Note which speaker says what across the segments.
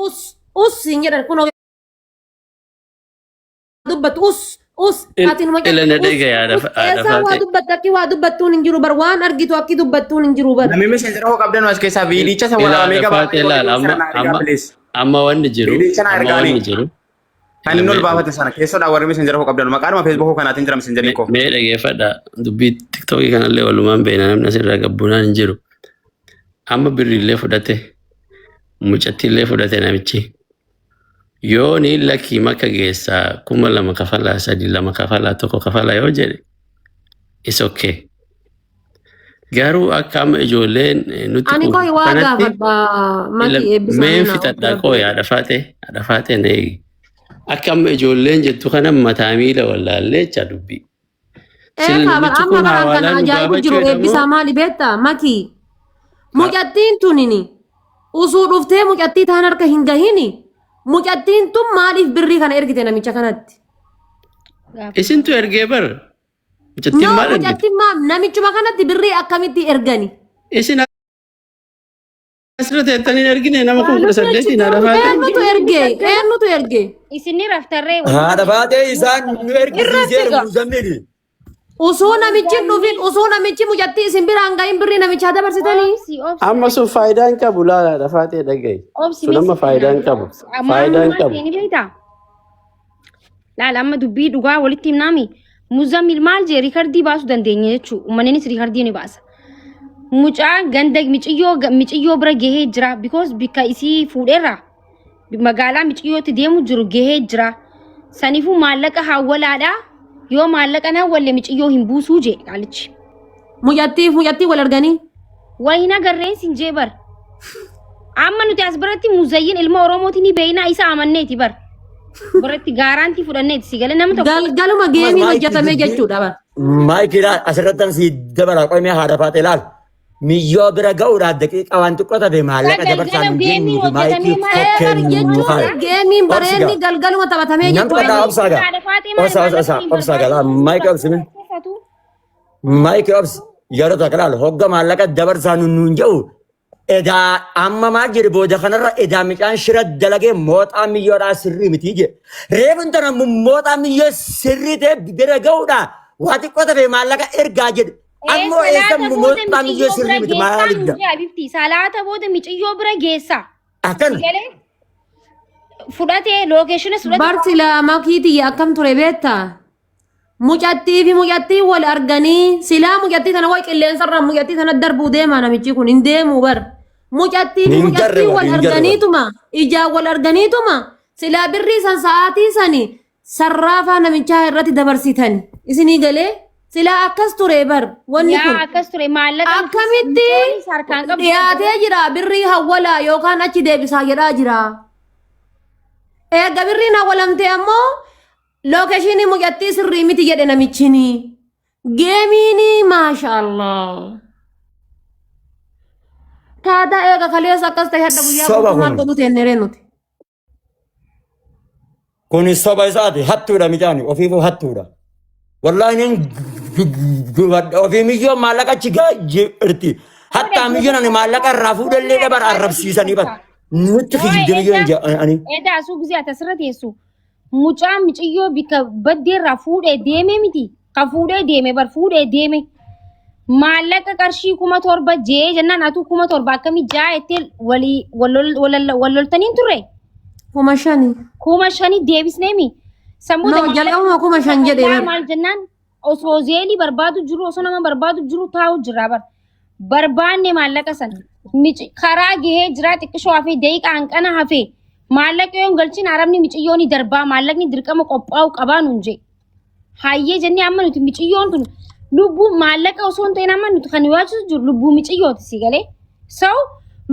Speaker 1: Us us hin jedhan kunoo dubbattu us us ati numa
Speaker 2: Ila na
Speaker 1: us
Speaker 2: dhagaye haadha
Speaker 1: us
Speaker 2: haadha
Speaker 1: eessaa waa
Speaker 2: faatee.
Speaker 1: dubbatta akki waa dubbattuun hin jiru bar waan argitu akki dubbattuun hin jiru bar.
Speaker 3: Namni messenger hoo qabdan as keessaa viidicha isa
Speaker 2: Ila
Speaker 3: waraabamee
Speaker 2: haadha
Speaker 3: gabaa
Speaker 2: faatee laal amma amma
Speaker 3: please.
Speaker 2: amma wanni jiru
Speaker 3: Viidicha na
Speaker 2: amma
Speaker 3: ergaanii.
Speaker 2: wanni jiru
Speaker 3: Kan inni ol baafate sana keessoodhaa warri messenger hoo qabdan maqaadhuma Facebook kanaatiin jira messengerin koo.
Speaker 2: Mee dhageeffadha dubbii tiktookii kanallee walumaan beekna namni asirraa gabbunaan hin jiru. Amma birriillee fudhate mucattiillee fudhate namichi. Yoo ni lakkii makka geessaa 2000 kafalaa 3 2 kafalaa 1 kafalaa yoo jedhe is okay. Garuu akka amma ijoolleen nutti
Speaker 1: Ani koi
Speaker 2: quuftu
Speaker 1: waa
Speaker 2: kanatti
Speaker 1: gaafadha maki eebbisaa
Speaker 2: meen
Speaker 1: nana
Speaker 2: fixadhaa
Speaker 1: obbo
Speaker 2: koo
Speaker 1: Rabbi.
Speaker 2: haadha faatee haadha faatee na eegi. Akka amma ijoolleen jettu kana mataa miila wallaallee jecha dubbii. Sila
Speaker 1: Ee kaa bar
Speaker 2: namichi
Speaker 1: amma
Speaker 2: kun
Speaker 1: baraan kana
Speaker 2: hawaalaan nu
Speaker 1: ajaa'ibu
Speaker 2: gaafachuu
Speaker 1: jiru
Speaker 2: jedhamoo
Speaker 1: eebbisaa maali beektaa maki mucattiin tunini usuu dhuftee mucattii taan harka hin gahini mucattiin tun maaliif birrii kana ergite namicha kanatti.
Speaker 2: Isintu ergee bar mucattiin
Speaker 1: No
Speaker 2: maal ergite?
Speaker 1: mucattiin maal namichuma kanatti birrii akkamitti ergani?
Speaker 2: Isin asirra teettanii hin ergine nama kun
Speaker 4: Waa
Speaker 2: kudha
Speaker 4: nuti achi
Speaker 2: saddeetiin haadha
Speaker 4: turre.
Speaker 2: faatee.
Speaker 1: Eenyutu erge? Eenyutu erge?
Speaker 4: Isin raftarree
Speaker 5: Haadha faatee isaan nu ergisiiseera
Speaker 1: Irratti
Speaker 5: Muzammili.
Speaker 1: Usuu namichi hin dhufin, usuu namichi mucattii isin biraan gahin birrii namichaa dabarsitanii.
Speaker 4: Obsi obsi.
Speaker 2: Amma sun faayidaa hin qabu laala haadha faatee dhaga'i.
Speaker 4: Obsi
Speaker 2: Sun amma faayidaa hin qabu. Faayidaa hin qabu.
Speaker 4: Ni beektaa? Laala amma dubbii dhugaa walitti himnaami. Muzammil maal jee riikardii baasuu dandeenya jechuudha. Uummannis riikardii ni baasa. Mucaa ganda miciyyoo miciyyoo bira gahee jira. Because bikka isii fuudheerra magaalaa miciyyootti deemu jiru gahee jira. Saniifuu maallaqa hawwalaadha. Yoo maallaqa na hawwalle miciyyoo hin buusuu jee qaalichi.
Speaker 1: Mucattii mucattii wal arganii.
Speaker 4: Wal hin agarreen sin jee bar. Amma nuti as biratti muzayyin ilma Oromooti ni beeknaa isa amanneeti bar. Biratti gaaraantii fudhanneeti si galee nama tokko.
Speaker 1: Galgaluma geemiin hojjetamee jechuudha bar.
Speaker 5: Maayikii asirratti si dabala qoymee haadha faatee laal. Miyyoo bira ga'uudhaaf daqiiqaa waan xiqqoo tafe maallaqa
Speaker 4: Galgala
Speaker 5: dabarsaan hin
Speaker 4: geemiin
Speaker 5: jennuufi maayikii
Speaker 4: hojjetamee
Speaker 1: Ee bar
Speaker 5: kennu
Speaker 1: jechuun
Speaker 5: kaaya.
Speaker 1: geemiin
Speaker 5: Obsi
Speaker 1: bareenni
Speaker 5: gaa.
Speaker 1: galgaluma taphatamee
Speaker 5: Nan
Speaker 1: jechuudha.
Speaker 5: fudhadhaa obsaa gaa.
Speaker 4: Haadha Faaxee maali
Speaker 5: Obsa obsa
Speaker 4: maallaqa
Speaker 5: obsa
Speaker 4: hin
Speaker 5: obsaa gaa.
Speaker 4: barbaadu.
Speaker 5: Maayikii obsime. Maayikii obsi. Yeroo takka laal hogga maallaqa dabarsaa nun nuun jedhu edaa amma maal jedhe booda kanarra edaa micaan shira dalagee mooxaa miyyoodhaa sirrii miti jedhe. Reefun tana mooxaa miyyoo sirrii ta'e bira ga'uudhaa waa xiqqoo tafe maallaqa ergaa jedhe. Ammoo eessa
Speaker 4: Salaata booda
Speaker 5: mooxaa miyyoo
Speaker 4: miciyyoo bira
Speaker 5: sirrii miti
Speaker 4: geessaa
Speaker 5: maal
Speaker 4: nuun
Speaker 5: idda.
Speaker 4: jee Habibti. Salaata booda miciyyoo bira geessaa.
Speaker 5: Akkana.
Speaker 4: Galee fudhatee lookeeshina fudhatee.
Speaker 1: Bar silaa makii tiyya akkam ture beektaa? Mucattii fi mucattii wal arganii silaa mucattii tana way qilleensarraa mucattii tana darbuu deema namichi kun hin deemu bar. Mucattii fi
Speaker 5: Hin
Speaker 1: mucattii
Speaker 5: jarre bar
Speaker 1: wal
Speaker 5: hin jarre bar.
Speaker 1: arganiituma ijaan wal arganiituma silaa birrii san sa'aatii sani sarraafaa namichaa irratti dabarsitan isinii galee silaa akkas ture bar wanni
Speaker 4: Yaa
Speaker 1: kun.
Speaker 4: akkas ture maallaqa
Speaker 1: Akkamitti
Speaker 4: micoonis harkaan qabdu.
Speaker 1: dhiyaatee jira birrii hawwalaa yookaan achi deebisaa jedhaa jira. Eega birriin hawwalamte ammoo Lookeshinii mucattii sirrii miti jedhe namichini. Geemiini maashaallah. Taadaa eega kaleessa akkas ta'e hadha guyyaa
Speaker 5: Soba
Speaker 1: guutuu maal
Speaker 5: kun.
Speaker 1: godhu teenne nuti.
Speaker 5: Kun soba isaati hattuudha micaani ofiifuu hattuudha. Wallaahi nin gubadha ofii miyyoo maallaqa achi gaa jirti. Hattaa miyyoon ani maallaqa irraa fuudhallee dabar arrabsiisanii bar. Nutti kijibde miyyoon ani.
Speaker 4: Edaa asuu gisee ati asirra teessu Mucaa miciyyoo bikka baddeerraa fuudhee deemee miti. Ka fuudhee deeme bar fuudhee deeme. Maallaqa qarshii 7000 jee jennaan atuu 7000 akkamii jaa jettee walii wal lol- wal lol- wal loltaniin turre.
Speaker 1: 5000.
Speaker 4: 5000 deebisneemi. Sammuu
Speaker 1: No, jalqabuma 5000 jedhe bar.
Speaker 4: maal jennaan osoo zeelii barbaadu jiru osoo nama barbaadu jiru taa'u jira bar. Barbaanne maallaqa sana. Mici karaa gahee jira xiqqishoo hafee daqiiqaa hanqana hafee maallaqa yoo hin galchin arabni miciyyoo ni darbaa maallaqni dirqama qophaa'u qabaa nuun jee. Hayyee jennee amma nuti miciyyoon tun lubbuu maallaqa osoo hin ta'in amma nuti kan yaachisu jiru lubbuu miciyyooti si galee. So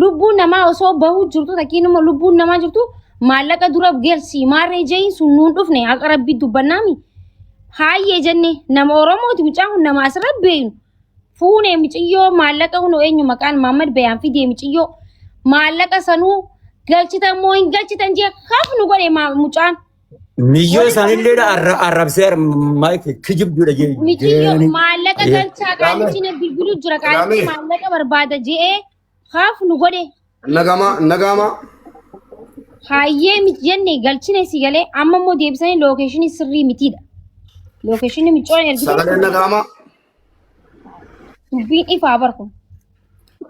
Speaker 4: lubbuun namaa osoo bahuu jirtu takkiinuma lubbuun namaa jirtu maallaqa dura galsi maarree jeeyin sun nuun dhufne haqa rabbii dubbannaami. Hayyee jenne nama Oromooti mucaan kun nama asirra beeynu. Fuune miciyyoo maallaqa kunoo eenyu maqaan Maammad Bayaan fidee miciyyoo maallaqa sanuu galchitan moo hin galchitan jee hafnu godhe mucaan.
Speaker 5: Miyyoo isaanillee arrabseera maayik kijibduudha
Speaker 4: Miciyyoo
Speaker 5: jeeni.
Speaker 4: maallaqa galchaa qaalichi na bilbiluu jira qaalichi
Speaker 6: Salaamee.
Speaker 4: maallaqa barbaada je'ee hafnu godhe.
Speaker 6: Nagama nagama.
Speaker 4: Hayyee miti jenne galchine si galee amma immoo deebisanii location sirrii mitiidha. Location micoon ergite
Speaker 6: Sagaleen dhaga'ama.
Speaker 4: Dubbiin ifaa bar kun.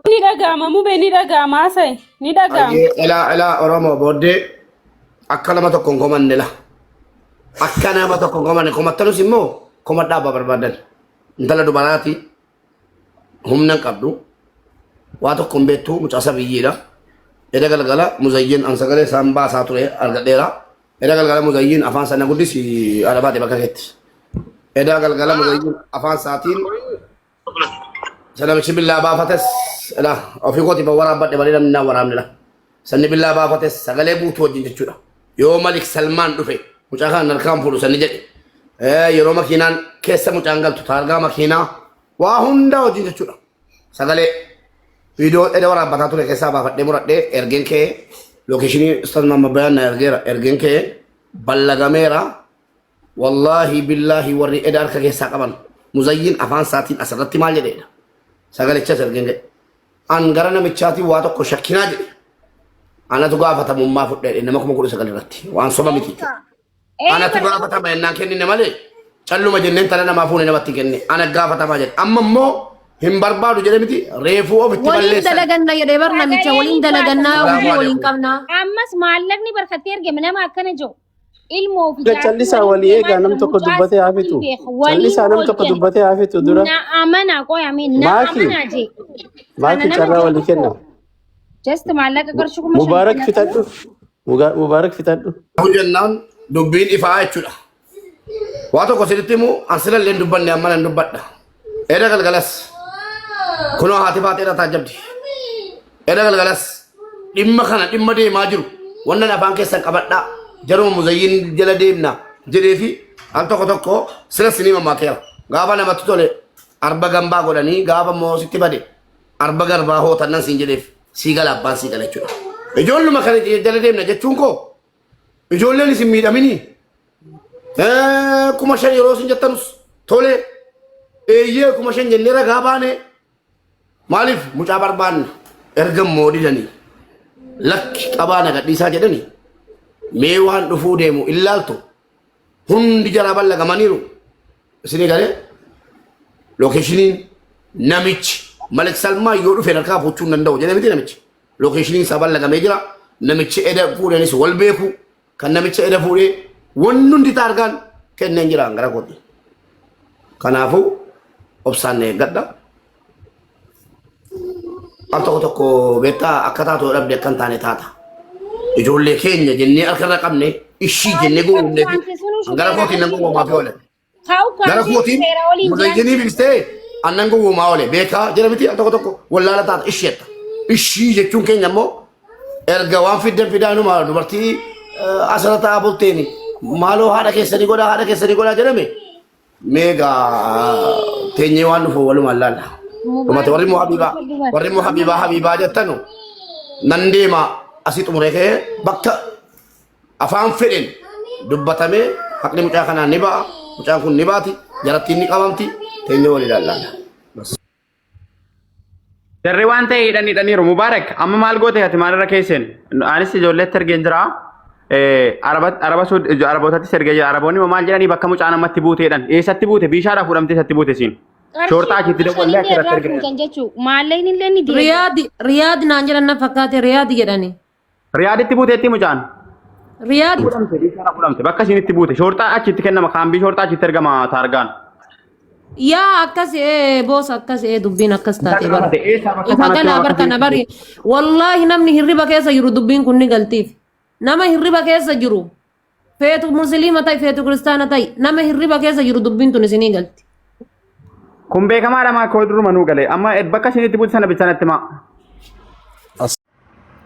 Speaker 7: Ni dhaga'ama mubee, ni dhaga'ama haasa'e ni dhaga'ama.
Speaker 6: Hayyee, elaa elaa, Oromoo booddee akka nama tokko hin komanne la. Akka nama tokko hin komanne, komattanus immoo komadhaa abbaa barbaadan. Intala dubaraati, humna hin qabdu, waa tokko hin beektu, mucaa sabiyyiidha. Eda galgala muzayyin an sagalee isaan baasaa ture argadheera. Eda galgala muzayyin afaan sana guddisi alabaate bakka keetti. Eda galgala muzayyin afaan isaatiin sanamichi billaa baafates ila ofii kootiif waraabbadhe malee namni naan waraabne la. Sanni billaa baafates sagalee guutuu wajjin jechuudha. Yoo Malik Salmaan dhufe mucaa kana harkaan fuudhu sanni jedhe. Yeroo makiinaan keessa mucaan galtu taargaa makiinaa waa hundaa wajjin jechuudha. Sagalee viidiyoo eda waraabbataa ture keessaa baafadhee muradhee ergeen ka'ee, location Ustaz Muhammad Bayaan na ergeera, ergeen ka'ee ballagameera. Wallaahi billaahi warri eda harka keessaa qaban, muzayyin afaan isaatiin asirratti maal jedheedha. Sagalichas ergeen ka'e. An gara namichaatiin waa tokko shakkinaa jedhe. Anatu gaafatamummaa fudhee nama 19,000 irratti waan soba miti jechuudha. Anatu gaafatama jennaan kennine malee calluma jenneen tala namaa fuune namatti kenne, ana gaafatamaa jedhe. Amma immoo hin barbaadu jedhe miti, reefuu ofitti
Speaker 1: Waliin
Speaker 6: balleessan.
Speaker 1: dalaganna jedhee bar namicha, waliin dalagannaa,
Speaker 6: Salaamu
Speaker 1: hojii waliin
Speaker 6: alaikum.
Speaker 1: qabnaa.
Speaker 4: Ammas maallaqni barkattee ergame nama akkana jiru. Ilmoo fi jaartii
Speaker 8: Callisaa
Speaker 4: waliin
Speaker 8: walii
Speaker 4: deemaa
Speaker 8: eegaa nam
Speaker 4: jira.
Speaker 8: tokko
Speaker 4: Mucaa
Speaker 8: dubbatee haa
Speaker 4: sirrii
Speaker 8: fixu.
Speaker 4: beeka. Waliin
Speaker 8: Callisaa nam tokko
Speaker 4: hojjenna.
Speaker 8: dubbatee haa fixu dura.
Speaker 4: Na amanaa qoyame na
Speaker 8: Maaki
Speaker 4: amanaa jee. Kana
Speaker 8: maaki
Speaker 4: nama
Speaker 8: carraa
Speaker 4: jiru
Speaker 8: walii kenna.
Speaker 4: tokko just maallaqa qarshii 5,000
Speaker 8: Mubaarak
Speaker 4: kana
Speaker 8: fixadhu. Mubaarak fixadhu.
Speaker 6: Jennaan dubbiin ifaa jechuudha. Waa tokko sirriitti himu, an silallee hin dubbanne, amma nan dubbadha. Eda galgalas kunoo haati faaxeedha taajjabdi. Eda galgalas dhimma kana, dhimma deemaa jiru wannan afaan keessan qabadhaa, jaruma muzayyiin jala deemna jedhee fi al tokko tokko sila sinii mammaakeera. Gaafa namatti tole arba gambaa godhanii, gaafa immoo sitti bade arba garbaa hootannan siin jedheef sii gala, abbaan sii gala jechuudha. Ijoolluma kana jala deemna jechuun koo ijoolleen isin miidhaminii 5,000 yeroo isin jettanus tole, eeyyee, 5,000 jennee ragaa baane. Maaliif mucaa barbaanna? Erga immoo didanii lakki qabaa na gadhiisaa jedhanii, mee waan dhufuu deemu illaaltu, hundi jaraa ballagamaniiru. Isinii galee, locationiin namichi Malik Salmaa yoo dhufe harkaa fuuchuu hin danda'u jedhee miti, namichi locationiin isaa ballagamee jira. Namichi eda fuudhanis wal beeku, kan namicha eda fuudhee wanni hundi taargaan kenneen jira gara kooti. Kanaafuu obsaan na eeggadha. Al tokko tokko beektaa, akka taatu dhabde akka hin taane taata. Ijoollee keenya jennee harka irra qabne ishii jennee gowwoomnee fi gara kootiin nan gowwoomaa fi oole. Gara kootiin muzayyinii bilistee annan gowwoomaa oole beekaa jira miti, al tokko tokko wallaala taata isheetta. Ishii jechuun keenya immoo erga waan fiddan fidaanuma dubartii asirra taa'aa bulteeni maaloo haadha keessanii godhaa, haadha keessanii godhaa jedhame, meegaa teenyee waan dhufu walumaan laalla. Dhumate warri immoo habiibaa habiibaa jettanu nan deema, asii xumuree ka'ee bakka afaan fedhen dubbatamee haqni mucaa kanaa ni ba'a, mucaan kun ni baati, jarattiin ni qabamti, teenyee walii ilaalla.
Speaker 3: Jarri waan ta'e hidhan hidhaniiru. Mubaarak, amma maal goote ati, maalirra keesseen? Anis ijoolleetti ergeen jira. Araba Arabootattis ergee jira. Araboonni immoo maal jedhanii, bakka mucaan ammatti buute jedhan. Eessatti buute? Biishaadhaa fuudhamtee eessatti buute siin? Shoorxaa achitti dawwallee achirratti
Speaker 4: irraa
Speaker 3: ergine.
Speaker 4: fuutan jechuu maallaqni illee ni deebi'a.
Speaker 1: Riyaadi, Riyaadi naan jedhan, na fakkaate Riyaadi jedhani.
Speaker 3: Riyaaditti buuteetti mucaan.
Speaker 1: Riyaadi.
Speaker 3: Fuudhamte, biishaadhaa fuudhamte. Bakka isiin itti buute. Shoorxaa achitti kennama. Kaambii shoorxaa achitti ergama taargaan.
Speaker 1: Yaa akkas boos, akkas dubbiin akkas taate bara.
Speaker 3: Eessaa bakka
Speaker 1: Ifa
Speaker 3: sanatti
Speaker 1: galaa
Speaker 3: bakka
Speaker 1: bar kana bari. Wallaahi namni hirriba keessa jiru dubbiin kun ni galtiif. Nama hirriba keessa jiru, feetu musliima ta'i, feetu kiristaana ta'i, nama hirriba keessa jiru dubbiin tun isinii galti.
Speaker 3: Kun beekamaadha, maa koo duruma nuu galee. Amma bakka isiin itti buute sana bicha natti himaa.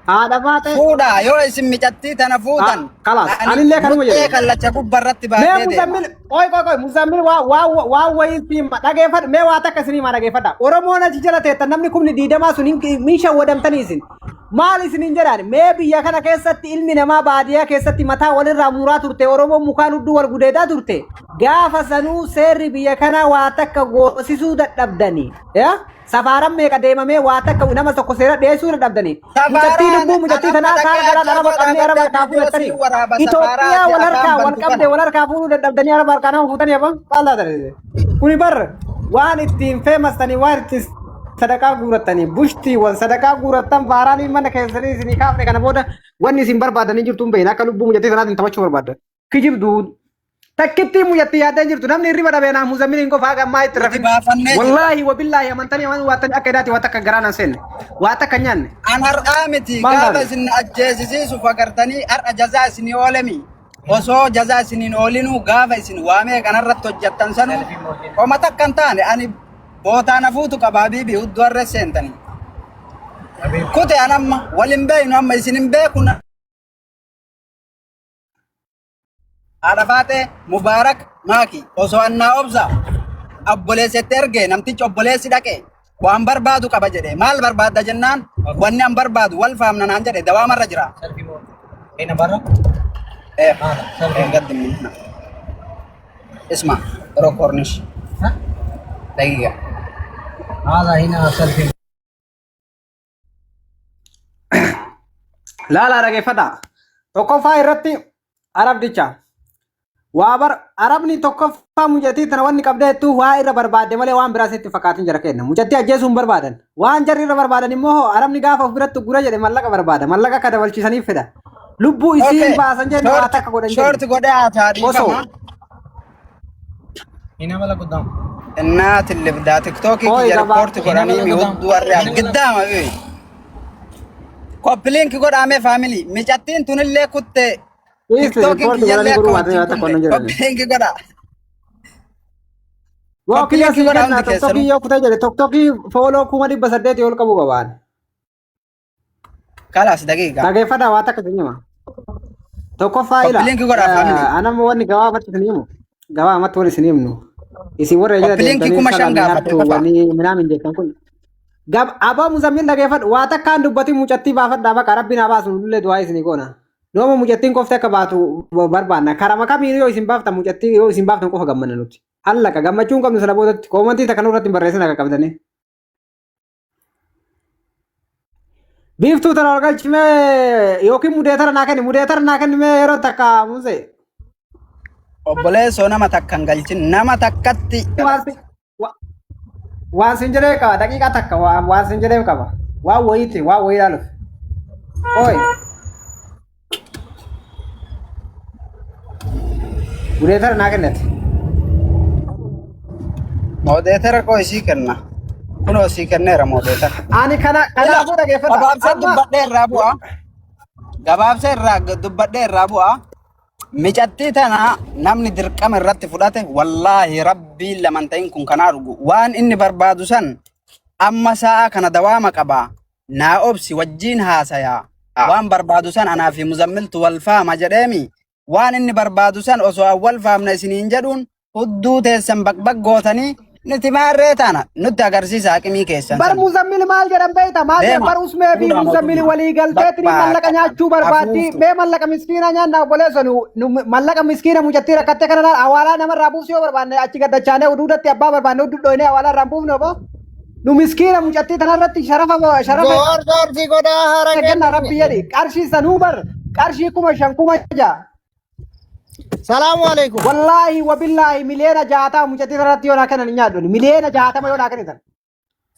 Speaker 9: Haadha faaxee.
Speaker 10: Fuudha yoo isin micattii tana fuutan.
Speaker 9: Kalaas anillee kanuma
Speaker 10: Muxxee
Speaker 9: jedhe.
Speaker 10: kallacha gubbarratti
Speaker 9: Mee
Speaker 10: baatee deema.
Speaker 9: Muzammil, qoy qoy qoy, Muzammil, waa waa waa wayii siima dhageeffadhu, mee waa takka isinii maa dhageeffadha. Oromoon achi jala teettan namni 20,000 sun hin shawwadamtanii isin. Maal isiniin jedhaan, mee biyya kana keessatti ilmi namaa baadiyyaa keessatti mataa walirraa muraa turte, Oromoon mukaan hudduu wal gudeedaa turte. Gaafa sanuu seerri biyya kanaa waa takka goosisuu dadhabdanii. Yaa? Safaaran meeqa deemamee waa takka nama tokko seera dhiyeessuu dadhabdanii. Mucattii
Speaker 10: Safaaraan
Speaker 9: lubbuu mucattii
Speaker 10: an
Speaker 9: tanaa
Speaker 10: amma
Speaker 9: saara
Speaker 10: dhaqee
Speaker 9: galaan araba
Speaker 10: achafoo
Speaker 9: qabnee araba
Speaker 10: dhaabadhee
Speaker 9: harkaa
Speaker 10: viidiyoo
Speaker 9: fuudhattanii.
Speaker 10: sii waraaba safaaraa
Speaker 9: Itoophiyaa
Speaker 10: ati
Speaker 9: wal
Speaker 10: afaan
Speaker 9: harkaa wal
Speaker 10: bantu
Speaker 9: qabde
Speaker 10: kana.
Speaker 9: wal harkaa fuudhuu dadhabdanii araba harkaa nama fuutanii afaan faallaa ta'e. Kuni bar waan ittiin feemastanii waan ittiin sadaqaa guurattanii bushtiiwwan sadaqaa guurattan faaraan mana keessanii isinii kaafne kana booda wanni isin barbaadanii jirtu hin beekne akka lubbuu mucattii sanaatiin taphachuu barbaaddan. Kijibduu takkittii mucattii yaaddee jirtu namni hirriba dhabee naa muzammiliin qofa haga ammaa itti
Speaker 10: Nuti
Speaker 9: rafin.
Speaker 10: baafannee jirra.
Speaker 9: Wallaahi wabillaahi amantanii amanuu waattanii akka edaati waan takka garaan hin seenne waa takka hin nyaanne.
Speaker 10: An har'aa miti
Speaker 9: Maal
Speaker 10: gaafa
Speaker 9: taate?
Speaker 10: isin ajjeesisiisuuf agartanii har'a jazaa isinii oolemi. Osoo jazaa isiniin oolinuu gaafa isin waamee kanarratti hojjettan sanuu homa takka hin taane ani bootaan hafuutu qaba habiibi hudduu harree seentanii. Kute an amma wal hin beeknu amma isin hin beeku Haadha Faaxee Mubaarak Maaki osoo annaa obsa obboleessetti erge namtichi obboleessi dhaqe waan barbaadu qaba jedhe maal barbaadda jennaan wanni an barbaadu wal faamna naan jedhe dawaamarra jira. Eh, eh, gaddi minna. Isma, yeroo kornish. Daqiiqa.
Speaker 9: Laalaa dhageeffadhaa. Tokkoffaa irratti arabdicha. Waa bar arabni tokkoffaa mucattii tana wanni qabdee jettu waa irra barbaadde malee waan biraa sitti fakkaatin jara kenna. Mucattii ajjeesuu hin barbaadan. Waan jarri irra barbaadan immoo hoo arabni gaafa of biratti gura jedhe mallaqa barbaada. Mallaqa akka dabalchiisaniif fedha. Lubbuu isiin
Speaker 10: Okay.
Speaker 9: baasan jenne waa
Speaker 10: Short,
Speaker 9: takka godhan
Speaker 10: short
Speaker 9: jenne.
Speaker 10: godhee haasaa
Speaker 9: Osoo
Speaker 10: dhiifama. Innaati libdaa tiktookii
Speaker 9: Oi
Speaker 10: kiyya
Speaker 9: gabaa
Speaker 10: riippoorti godhanii mi hudduu warri giddaama bee. Koppiliinki godhaamee faamilii micattiin tunillee kutte
Speaker 9: Dhiisi
Speaker 10: tiktookiin
Speaker 9: riippoorti
Speaker 10: kiyyallee
Speaker 9: godhanii
Speaker 10: akka
Speaker 9: guruu baatee
Speaker 10: wajjin
Speaker 9: waa takka
Speaker 10: kunne
Speaker 9: hin jedhani.
Speaker 10: koppiliinki godhaa.
Speaker 9: Waa kiyya
Speaker 10: Koppiliinki
Speaker 9: sii
Speaker 10: godhaa
Speaker 9: kenna
Speaker 10: hundi
Speaker 9: toktokii
Speaker 10: keessanuu.
Speaker 9: yoo kutee jedhe toktokii fooloo 800,000 ol qabu qabaan.
Speaker 10: Kalaas daqiiqa.
Speaker 9: Dhageeffadhaa waa takka isin hima. Tokkoffaa ila
Speaker 10: Koppiliinki godhaa faamilii.
Speaker 9: anamma wanni gabaabatti isin himu gabaabatti wanni isin himnu isin warra jala
Speaker 10: Koppiliinki
Speaker 9: deemtanii
Speaker 10: 5,000
Speaker 9: salamii
Speaker 10: gaafate
Speaker 9: hartuu
Speaker 10: qofa.
Speaker 9: wani minaamin jettan kun. Gab abaa muzammil dhageeffadhu waa takkaan dubbatin mucattii baafadhaa baqa rabbiin haa baasu nullee du'aa isinii goona. Nooma mucattiin qofti akka baatu barbaanna karama kamiin yoo isin baaftan mucattii yoo isin baaftan qofa gammanna nuti. Allaqa gammachuu hin qabnu sana boodatti koomantii takka nurratti hin barreessin akka qabdanii. Biiftuu tana ol galchi mee yookiin mudeetara naa kenni mudeetara naa kenni mee yeroo takka musee.
Speaker 10: Obboleessoo nama takka hin galchin nama takkatti
Speaker 9: Waan si- wa- waan sin jedhee qaba daqiiqaa takka waan waan sin jedhee qaba waan wayiiti waan wayii ilaaluuf. Oi mudeetara naa kennate.
Speaker 10: moodeetara koo isii kenna. Kunoo isii kenneera moodeetara.
Speaker 9: Ani kana
Speaker 10: Ila
Speaker 9: kanaafuu dhageeffadha
Speaker 10: gabaabsee
Speaker 9: amma
Speaker 10: dubbadhee irraa bu'a. Gabaabsee irraa dubbadhee irraa bu'a. Micattii tana namni dirqama irratti fudhate wallaahi rabbiin laman ta'in kun kan argu waan inni barbaadu san amma sa'a kana dawaama qaba naa obsi wajjiin haasaya waan barbaadu san anaa fi muzammiltu wal faama jedheemi waan inni barbaadu san osoo an wal faamna isiniin jedhuun hudduu teessan baqbaq gootanii nuti maarree taana nutti agarsiisa haqimii keessan
Speaker 9: Bar
Speaker 10: san
Speaker 9: muzammil maal jedhan beekta maal jedhan
Speaker 10: deema
Speaker 9: bar usmee fi
Speaker 10: fuudhaa
Speaker 9: muzammil
Speaker 10: mootummaa
Speaker 9: walii galteetini mallaqa
Speaker 10: baqbaaqa
Speaker 9: nyaachuu barbaaddi
Speaker 10: afuuftu
Speaker 9: mee mallaqa miskiina nyaanna obboleessa nu nu mallaqa miskiina mucattii rakkattee kana laal awaalaa namarraa buusuu yoo barbaanne achi gaddachaanee uduudatti abbaa barbaanne udduu dhoynee awaalaa irraa hin buufne obbo nu miskiina mucattii tanarratti sharafa sharafa
Speaker 11: Zoor zoor si godhaa hara
Speaker 9: kenna rabbi
Speaker 11: kennu.
Speaker 9: jedhi qarshii sanuu bar qarshii 5,000 6,000
Speaker 11: Salaamu alaikum.
Speaker 9: Wallaahi wabillaahi 60,000,000 mucattii tanarratti yoo naa kennan hin nyaadhu 60,000,000 yoo naa kennitan.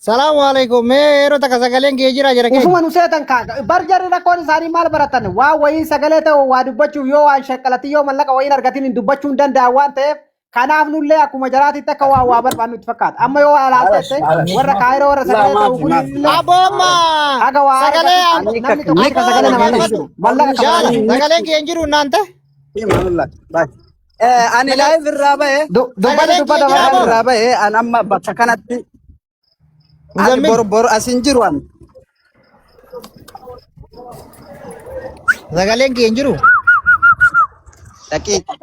Speaker 11: Salaamu alaikum. Mee yeroo takka sagaleen kee jira jira keenya.
Speaker 9: Ufuma nu seetan kaa bar jarri rakkoon isaanii maal baratan waa wayii sagalee ta'u waa dubbachuuf yoo waan shaqqalatii yoo mallaqa wayiin argatiin hin dubbachuu hin danda'an waan ta'eef kanaaf nullee akkuma jaraatitti akka waa waa barbaannu itti fakkaata. Amma yoo waa ilaaltette warra kaayiroo warra sagalee ta'u kunillee
Speaker 11: Aboomma
Speaker 9: haga waa
Speaker 11: sagalee
Speaker 9: argatutti namni tokko akka sagalee namaa hin jiru. Mallaqa
Speaker 11: jaala
Speaker 9: qabaatanii.
Speaker 11: sagaleen kee hin jiru naan ta'e.
Speaker 10: Ani live irraa ba'e
Speaker 9: Dubbata
Speaker 11: Sagaleen kee
Speaker 9: dubbata
Speaker 11: jira
Speaker 10: live
Speaker 11: aboo.
Speaker 10: irraa ba'e an amma bakka kanatti ani
Speaker 11: Muzammil
Speaker 10: bor bor as hin jiru ani.
Speaker 11: sagaleen kee hin jiru.
Speaker 10: Daqiiqa.